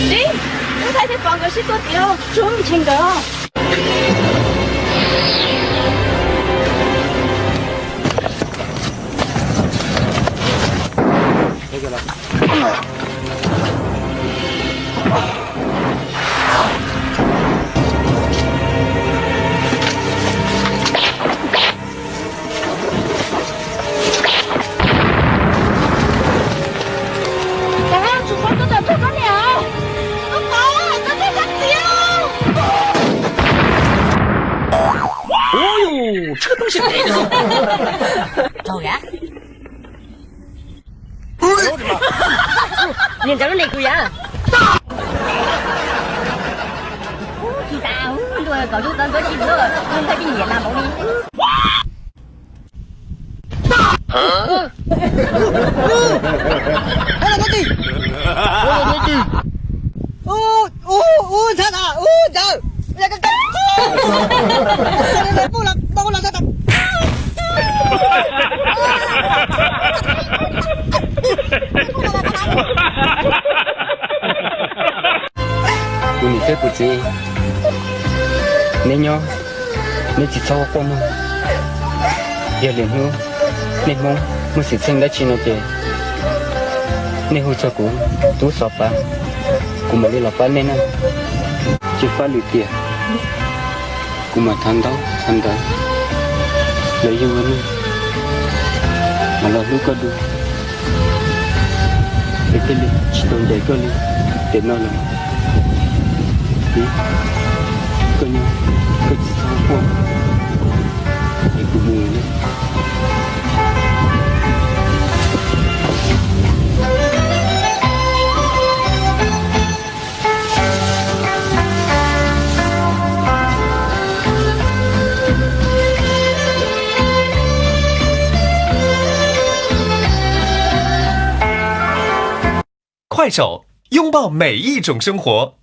Tib, wb thaij thiab pom nkawd sib tua tiag, tsuas me ntsis nkawd. Ui, tshuav tub si. Raug yam. Niag ntawd lub npe kuv yam. Ub, tsis tas, ub, ntuj, kom lub txob ntsuab tsis ntsuab, lub npe tsis nyiam tas npaum li. Ub, ub, ub, ntxhais na, ub, ntxawm. Kuv niam thiab kuv txiv, neb nyob, neb tsis txhob ua quaj mog. Yog lwm hnub nej Hmoob muaj xwm txheej dab tsi no ces nej hu txog kuv, Tub Xov Pav, kuv mam li los pab nej na. Cia faj lwm tiam, kuv mam thov ntaub thov ntawv los yug ua neeg, mam los hlub koj dua, es thiaj li tsis tau ncaim koj li tiam no lawm. Txiv, koj nyob, koj tsis txhob quaj, es kuv mus lawm. Kuai saum, 拥抱每一种生活。